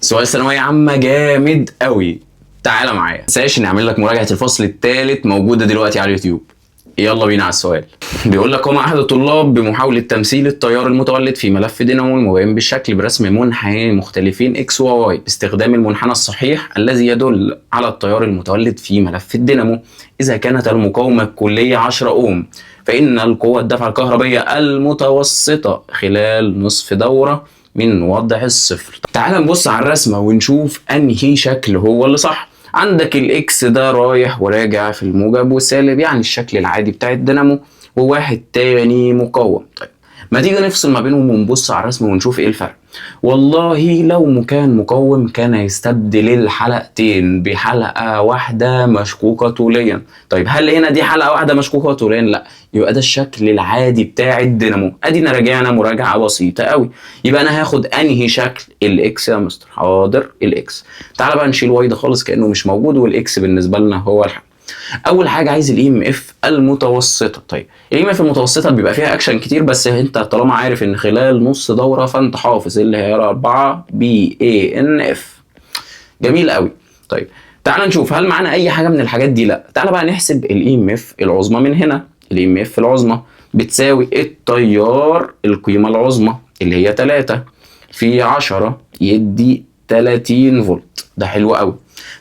سؤال ثانوية عامة جامد قوي. تعالى معايا، متنساش اني اعمل لك مراجعه الفصل الثالث موجودة دلوقتي على اليوتيوب. يلا بينا على السؤال. بيقول لك قام احد الطلاب بمحاولة تمثيل التيار المتولد في ملف دينامو المبين بالشكل برسم منحنيين مختلفين X و Y باستخدام المنحنى الصحيح الذي يدل على التيار المتولد في ملف الدينامو. اذا كانت المقاومة الكلية 10 اوم فان القوة الدفع الكهربيه المتوسطة خلال نصف دوره من وضع الصفر. تعال نبص على الرسمة ونشوف انهي شكل هو اللي صح. عندك ال X ده رايح وراجع في الموجب والسالب، يعني الشكل العادي بتاع الدينامو، وواحد تاني مقاوم. طيب ما تيجي نفصل ما بينهم ونبص على الرسم ونشوف ايه الفرق. والله لو كان مقاوم كان يستبدل الحلقتين بحلقة واحدة مشكوكة طوليا. طيب هل هنا دي حلقة واحدة مشكوكة طوليا؟ لا، يبقى ده الشكل العادي بتاع الدينامو. ادينا راجعنا مراجعة بسيطة قوي. يبقى انا هاخد انهي شكل؟ ال X يا مستر. حاضر، ال X. تعالى بقى نشيل Y ده خالص كأنه مش موجود، وال X بالنسبة لنا هو الحل. اول حاجة عايز ال EMF المتوسطة. طيب ال EMF المتوسطة بيبقى فيها اكشن كتير، بس انت طالما عارف ان خلال نص دوره فانت حافظ اللي هي 4 B A N F. جميل قوي. طيب تعال نشوف هل معانا اي حاجة من الحاجات دي؟ لا. تعال بقى نحسب ال EMF العظمى من هنا. ال EMF العظمى بتساوي التيار القيمة العظمى اللي هي 3 في 10 يدي 30 فولت. ده حلو قوي.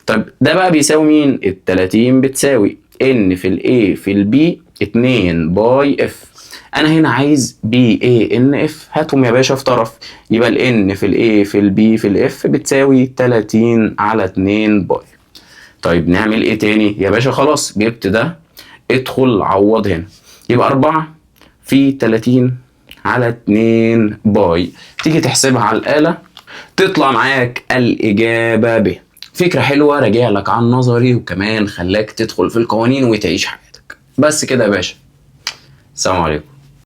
طيب ده بقى بيساوي مين؟ ال 30 بتساوي N في ال A في ال B 2 pi F. انا هنا عايز B A N F، هاتهم يا باشا في طرف، يبقى ال N في ال A في ال B في ال F بتساوي 30 على 2 pi. طيب نعمل ايه تاني يا باشا؟ خلاص جبت ده، ادخل عوض هنا، يبقى 4 في 30 على 2 pi. تيجي تحسبها على الآلة تطلع معاك الإجابة ب. فكرة حلوة، راجع لك على النظري وكمان خلاك تدخل في القوانين وتعيش حياتك. بس كده يا باشا، السلام عليكم.